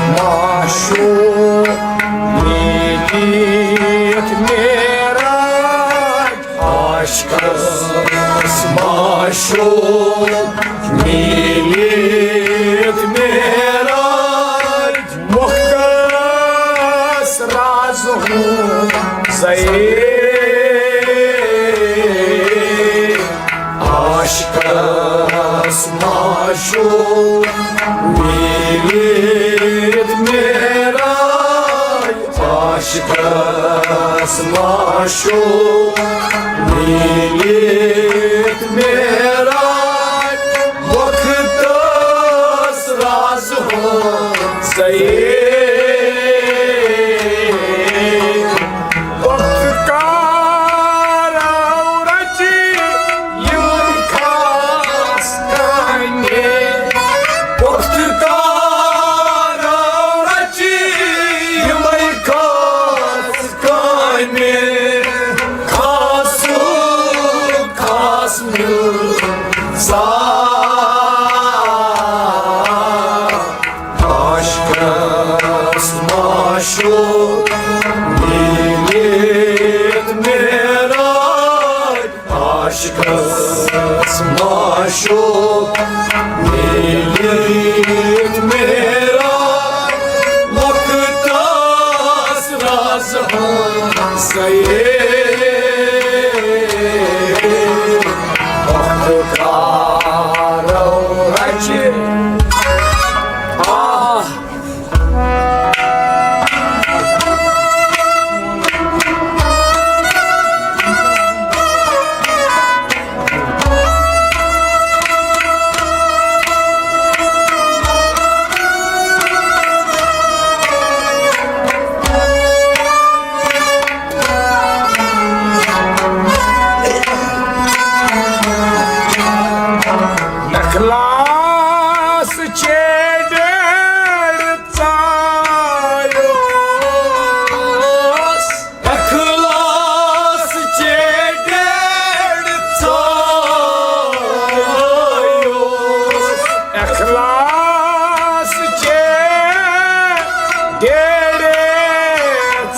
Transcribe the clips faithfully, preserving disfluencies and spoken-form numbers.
معشوق میٖٹِتھ معراج، عاشقس معشوق میٖٹِتھ معراج، مختص راز ہُنٛد زیٖر۔ عاشقس معشوق میٖٹِتھ معراج، عاشقس معشوق میٖٹِتھ معراج، وقتس راز ہُنٛد زیٖر۔ وقت کارو رچہِ یِمَے خاص کامہِ۔ وقت کارو رچہِ یِمَے خاص کامہِ۔ خاصُک خاص مِلژار۔ عاشقس معشوق میٖٹِتھ معراج، عاشقس معشوق میٖٹِتھ معراج، وقتس راز ہُنٛد زیٖر۔ وقت کارو رچہِ۔ آہ۔ اخلاص چے ڈیڑھ ژایوس۔ اخلاص چے ڈیڑھ ژایوس۔ اخلاص چے ڈیڑھ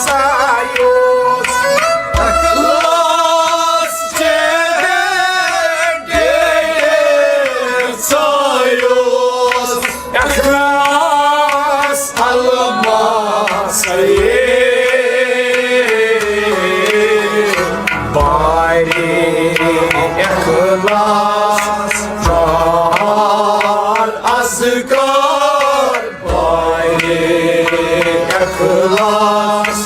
ژایوس۔ اخلاص چے ڈیڑھ ژایوس۔ اخلاص الماس بارِ اخلاص کار اذکار، بارِ اخلاص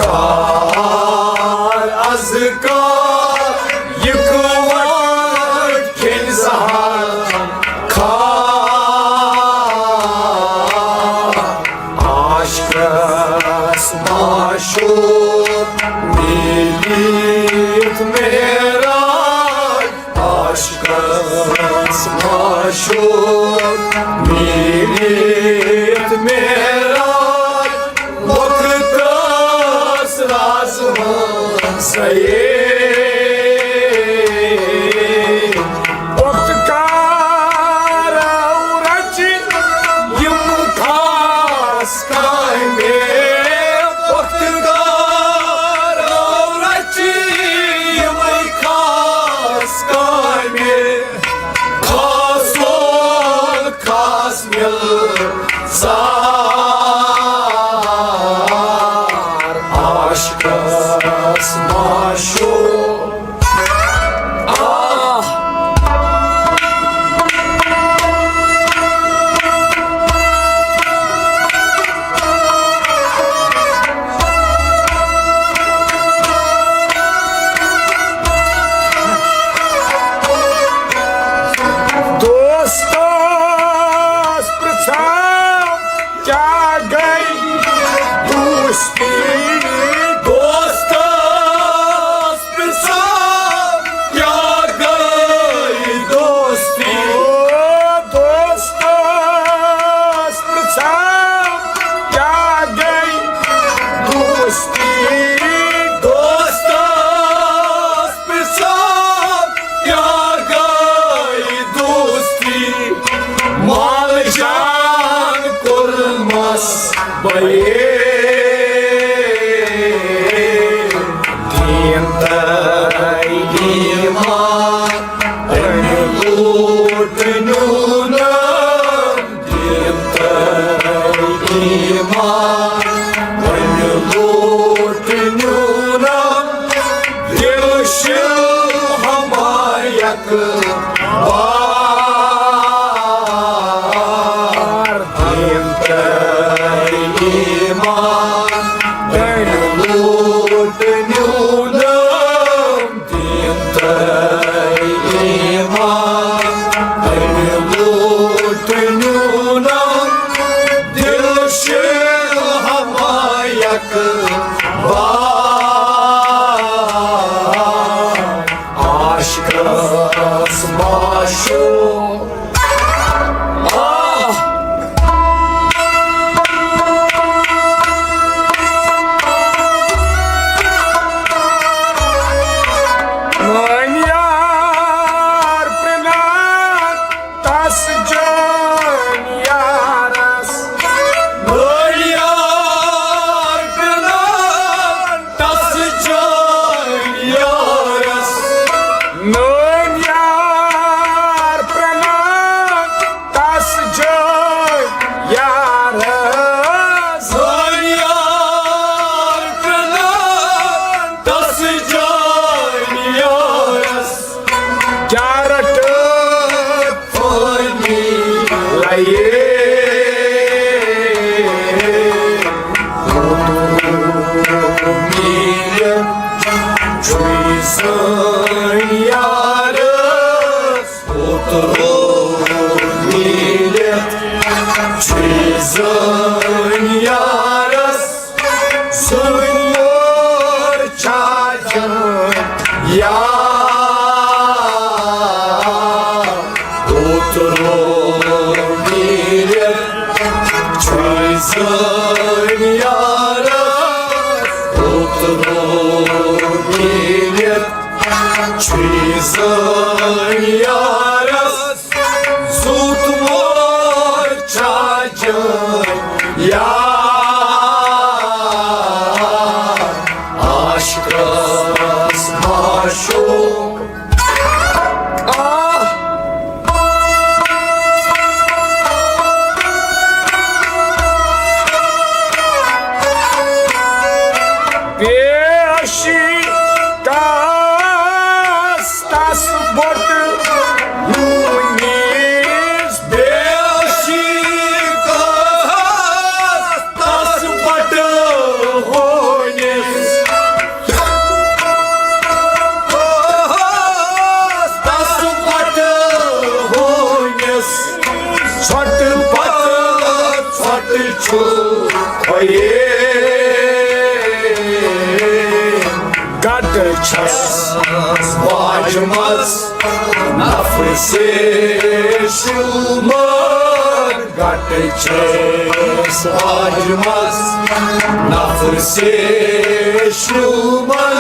کار اذکار، یکوٹہٕ کھیٚنۍ زہر کھار۔ عاشقس معشوق میٖٹِتھ معراج، عاشقس معشوق میٖٹِتھ معراج، وقتس راز ہُنٛد زیٖر۔ وقت کارو رچہِ یِم خاص کامہِ۔ وقت کارو رچہِ یِمَے خاص کامہِ۔ خاصُک خاص مِلژار عاشقس معشوق۔ آہ۔ دوستس پرٛژھ دین تہٕ ایمان، أمۍ لوٗٹ نیوٗنم۔ دین تہٕ ایمان، أمۍ لوٗٹ نیوٗنم۔ دل چھُ ہمایک بار۔ دین تہٕ ایمان، أمۍ لوٗٹ نیوٗنم۔ دین تہٕ ایمان، أمۍ لوٗٹ نیوٗنم۔ دل چھُ ہمایک بار۔ عاشقس معشوق۔ آہ! میون یار پرٛنان تس جان یارس۔ میون یار پرٛنان تس جان یارس۔ میون یار پرٛنان تس جان یارس۔ میون یار پرٛنان تس جان یارس۔ کیٛاہ رٹہٕ فٲنی لَیہِ؟ میٖلِتھ چھُے زٲنۍ یارس۔ اوترٕ میٖلِتھ چھُے زٲنۍ یارس۔ زٲنۍ یار چھا جان یار۔ اوترٕ میٖلِتھ چھُے زٲنۍ یارس۔ اوترٕ میٖلِتھ چھُے زٲنۍ یارس۔ زوٗٹھ مول چھا جان یار۔ عاشقس معشوق۔ آہ! بے عشقس تس بوٚٹ ہوٗنِس۔ بے عشقس تس بوٚٹ ہوٗنِس۔ تس بوٚٹ ہوٗنِس۔ ژھۄٹہٕ پتہٕ ژھۄٹہٕ چھُ خۄیے۔ گٹہٕ چھس واجمژ نفسے شوٗمر۔ گٹہٕ چھس واجمژ نفسے شوٗمر۔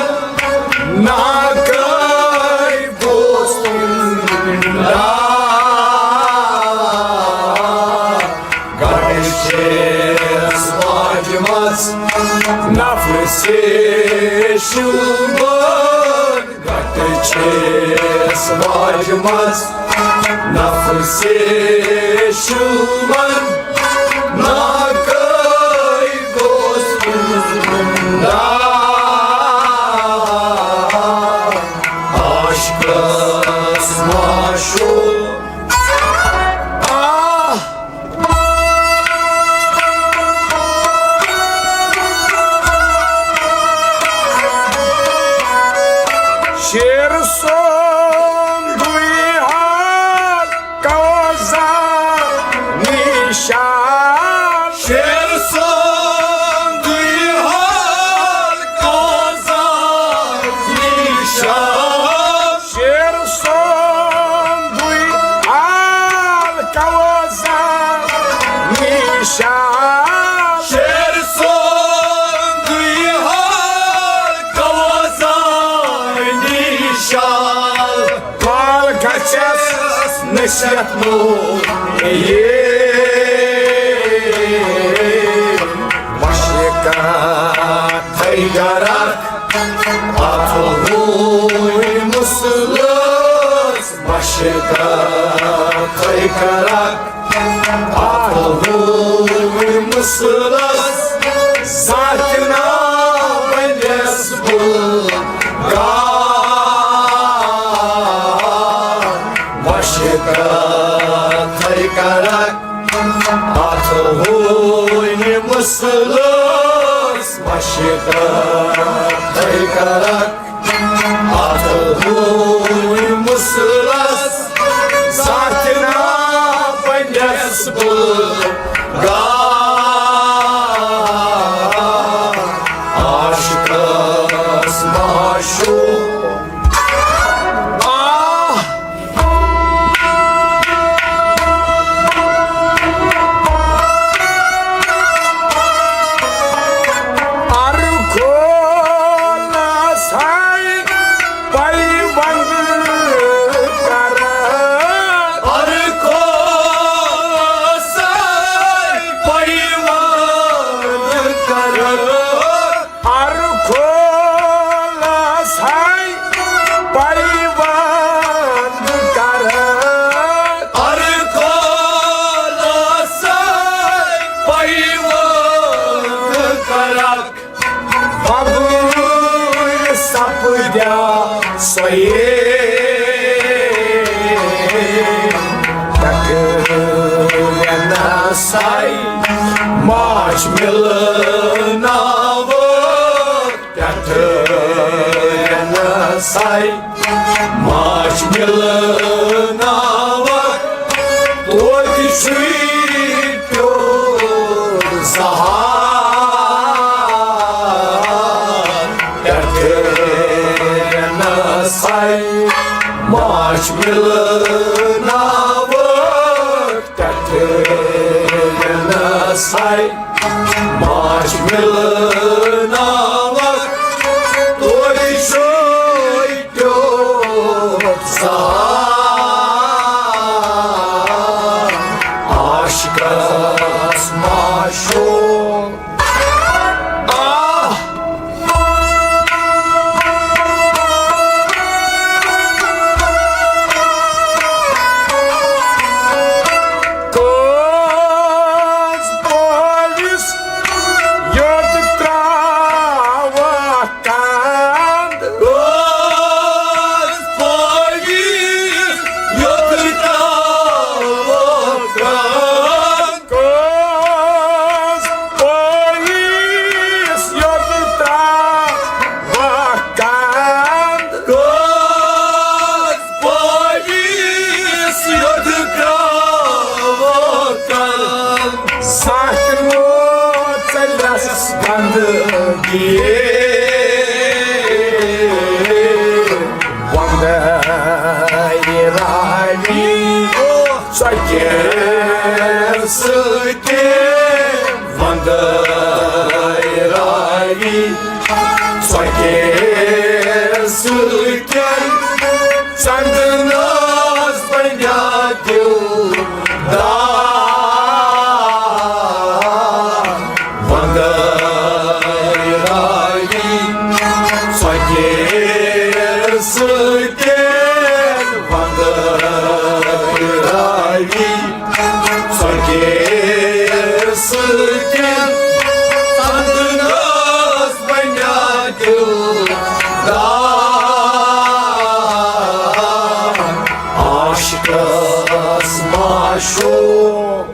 ناکٲے گوس تُملا۔ گٹہٕ چھس واجمژ نفسے شوٗمر۔ گٹہٕ چھس واجمژ نفسے شوٗمر۔ ناکٲے گوس تُملا۔ عاشقس معشوق۔ آہ! شیر سوندُے حال کوزا نشان۔ شیر سوندُے حال کوزا نشان۔ شیر سوندُے حال کوزا نشان۔ شیر سوندُے حال کوزا نشان۔ کال گژھٮ۪س نصیحت مو یہ۔ کرکھ، اتھ ہوٗنۍ مُسلس مشکتھے کرکھ، اتھ ہوٗنۍ مُسلس ذاتِ ناو بنیس بہٕ گاہ۔ مشکتھے کرکھ، اتھ ہوٗنۍ مُسلس مشکتھے کرکھ، اتھ ہوٗنۍ مُسلس ذاتِ ناو بنیس بہٕ گاہ۔ عاشقس معشوق۔ آہ! ارکھولس ہے پیوند کرٕ۔ ارکھولس ہے پیوند کرٕ۔ ارکھولس ہے پیوند کرٕ۔ قبول سپدیا سۄے۔ ٹکرینس ہے ماچھ مِلناوٕ۔ ٹکرینس ہے ماچھ مِلناوٕ۔ توتہِ چھُے پیوٚر زہار۔ ٹکرینس ہے ماچھ مِلناوٕ۔ ٹکرینس ہے ماچھ مِلناوٕ۔ توتہِ چھُے پیوٚر زہار۔ عاشقس معشوق۔ آہ! کٔژ پٲوِس یوٚت ترٛاوَکھ کند۔ کٔژ پٲوِس یوٚت ترٛاوَکھ کند۔ کٔژ پٲوِس یوٚت ترٛاوَکھ کند۔ کٔژ پٲوِس یوٚت ترٛاوَکھ کند۔ سخت لوژ ژےٚ لَس گندگی۔ وندے راوی ژۄکیر سۭتۍ۔ وندے راوی ژۄکیر سۭتۍ۔ چندنس بنیا دِلدار۔ وندے راوی ژۄکیر سۭتۍ۔ وندے راوی ژۄکیر سۭتۍ۔ چندنس بنیا دِلدار۔ عاشقس معشوق۔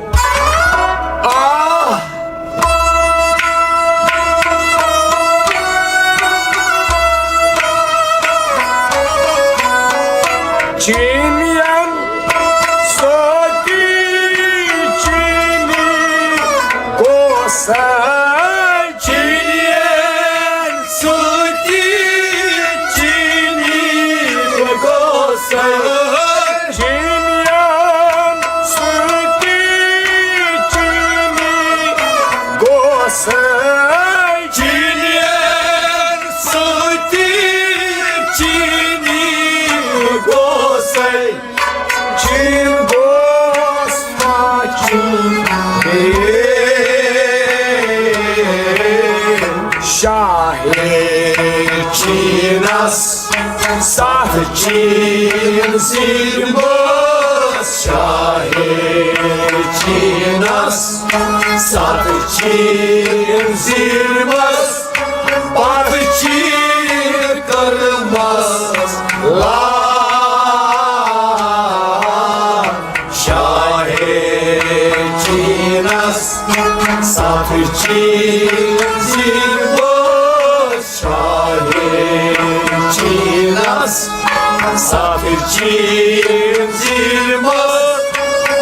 آہ! چینین سۭتی چینی کوسے۔ چینین سۭتی چینی کوسے۔ چینین سۭتی چین زیر مس شاہ چینس، ست چین زیر مس، پتھ چین کرمس لا۔ شاہ چینس، ست چین زیر مس شاہ چینس، ست چین زیر مس،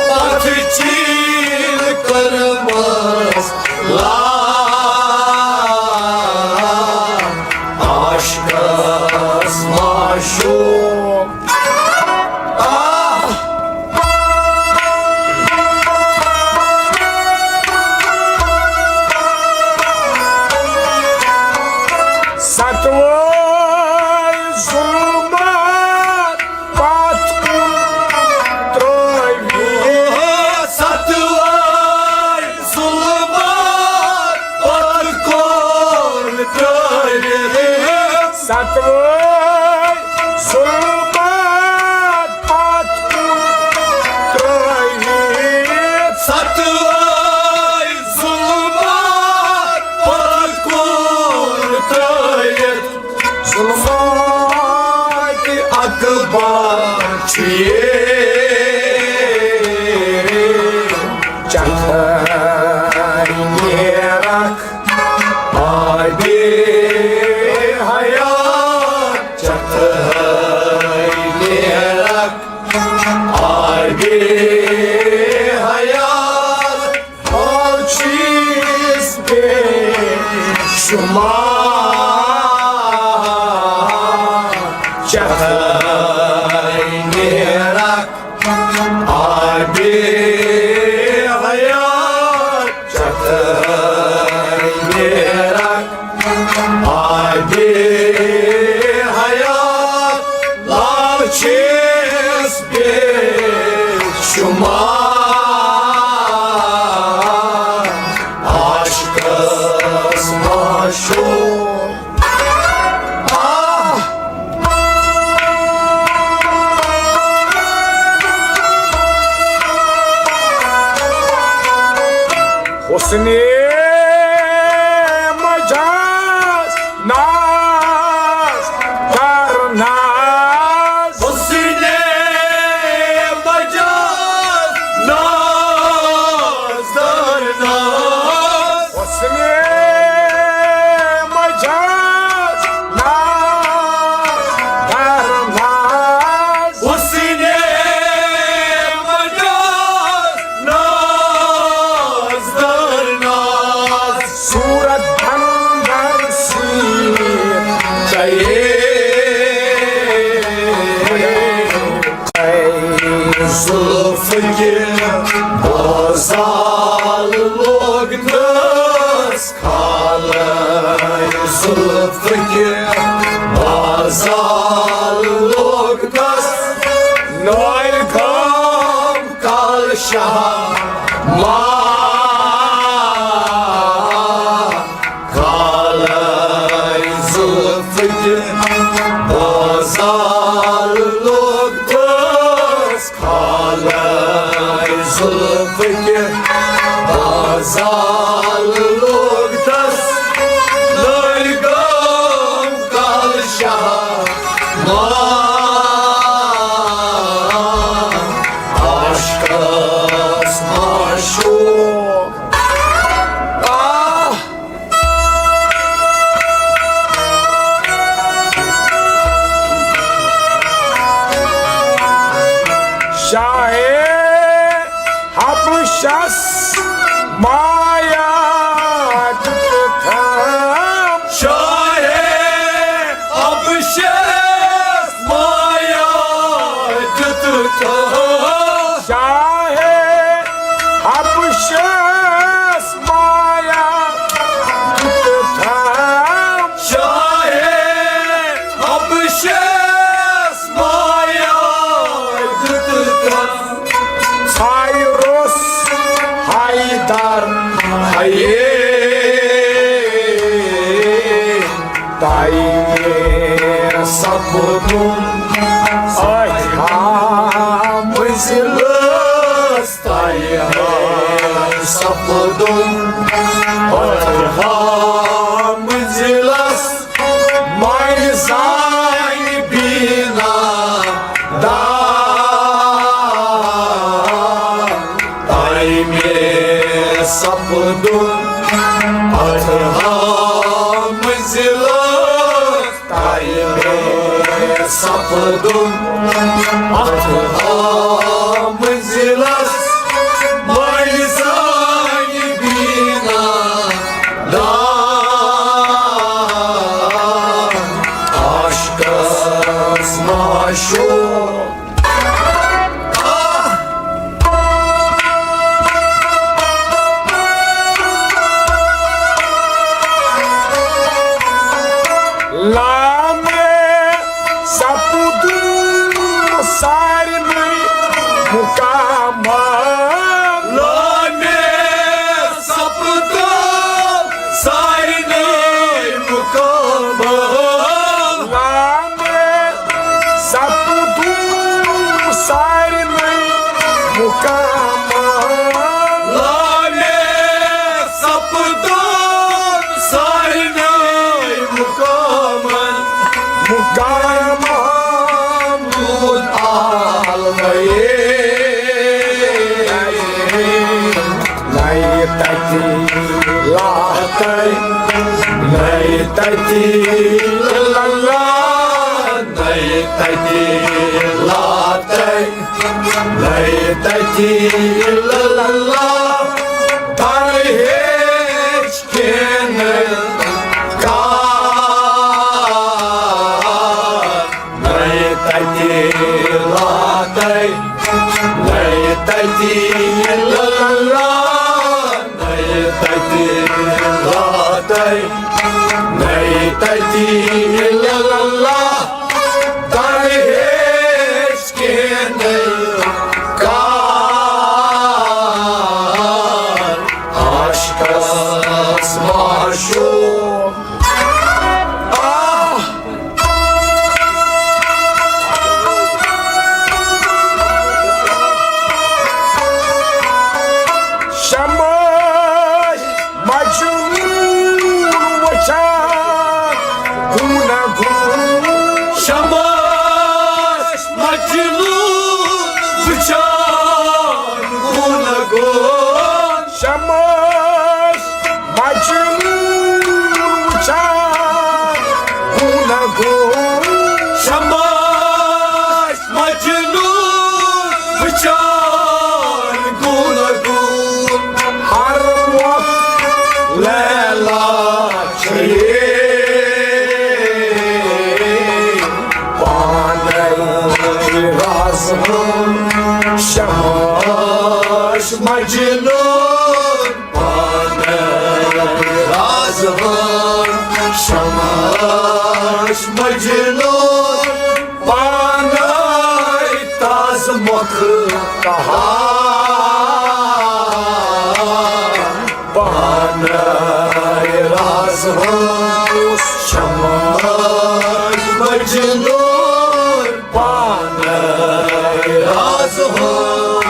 پتھ چین کرمس لا۔ عاشقس معشوق۔ آہ! ستوے ظلمت پتھ کُن ترٲوِتھ۔ ستوے ظلمت پتھ کُن ترٲوِتھ۔ ستوے ظلمت پتھ کُن ترٲوِتھ۔ ستوے ظلمت پتھ کُن ترٲوِتھ۔ ظلمات اکبر چھُ یہِ چتھاے نیرکھ آبِ حیات، چتھاے نیرکھ آبِ حیات۔ آو چیز بے شمار چتھاے نیرکھ آبِ حیات، چتھاے نیرکھ آبِ حیات، لال چھِس بے شمار عاشقس معشوق۔ آہ! حسنِ مجاز ناز در ناز۔ حسنِ مجاز ناز در ناز۔ حسنِ مجاز ناز در ناز۔ حسنِ مجاز ناز در ناز۔ صورت اندر سیر چاہے زلف کے بازار لوگ دس کھالے زلف کے بازار لوگ دس نوائل گام کال شاہ ما کھالے زلف کے بازار لوگ دس کھالے زلف کے بازار لوگ دس لوگ گام کال شاہ ما عاشقس معشوق۔ آہ! شاہ حبشس مایا دیُتتھم۔ شاہ حبشس مایا دیُتتھم۔ شاہ حبشس مایا دیُتتھم۔ شاہ حبشس مایا دیُتتھم۔ سایروس حیدر حیے تعمیر سپدُم أتھۍ ہامہٕ ضلعس تلہٕ، سپدُم أتھۍ ہامہٕ ضلعس، ماجہِ زانہِ بینا دار۔ تۄہہِ مےٚ سپدُم أتھۍ ہامہٕ ضلعس، تۄہہِ مےٚ سپدُم أتھۍ ہامہٕ ضلعس، ماجہِ زانہِ بینا دار۔ عاشقس معشوق۔ لامے سپدُم سارنٕے مقامن۔ لامے سپدُم سارنٕے مقامن۔ لامے سپدُم سارنٕے مقامن۔ لامے سپدُم سارنٕے مقامن۔ مقامن۔ محمود آل گئے۔ نَیہِ تَتہِ لاتَے، نَیہِ تَتہِ لَلَے، نَیہِ تَتہِ لاتَے، نَیہِ تَتہِ لَلَے۔ تَرٕ ہیٚچھ کینٛہہ کار۔ نَیہِ تَتہِ لاتَے، نَیہِ تَتہِ لَلَے، نَیہِ تَتہِ لاتَے، نَیہِ تَتہِ لَلَے۔ تَرٕ ہیٚچھ کینٛہہ کار۔ عاشقس معشوق۔ آہ! شمس مجنون وچھان گوٗنہ گوٗن۔ شمس مجنون وچھان گوٗنہ گوٗن۔ شمس مجنون وچھان گوٗنہ گوٗن۔ شمس مجنون وچھان گوٗنہ گوٗن۔ ہر وقت لیلا چھے پانے راز ہم شمس مجنون۔ پانے راز ہم شمس مجنون۔ پانے تاز مۄکھ کہار۔ پانے راز ہم شمس مجنون۔ پانے راز ہم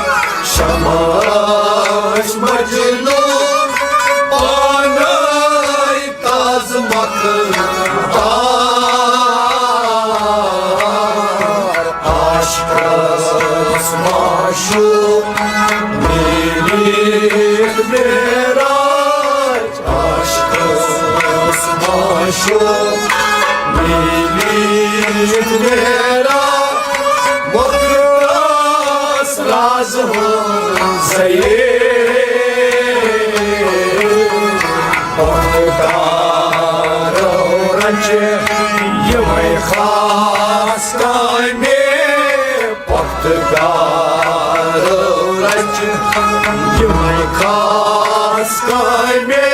شمس مجنون۔ پانے تاز مۄکھ کہار۔ عاشقس معشوق میٖلِتھ معراج۔ عاشقس معشوق میٖلِتھ معراج۔ مۄکھ کاس راز ہم زیے۔ پختہٕ دارو رچہِ یِمے خاص کامہِ۔ پختہٕ دارو رچہِ یِمے خاص کامہِ۔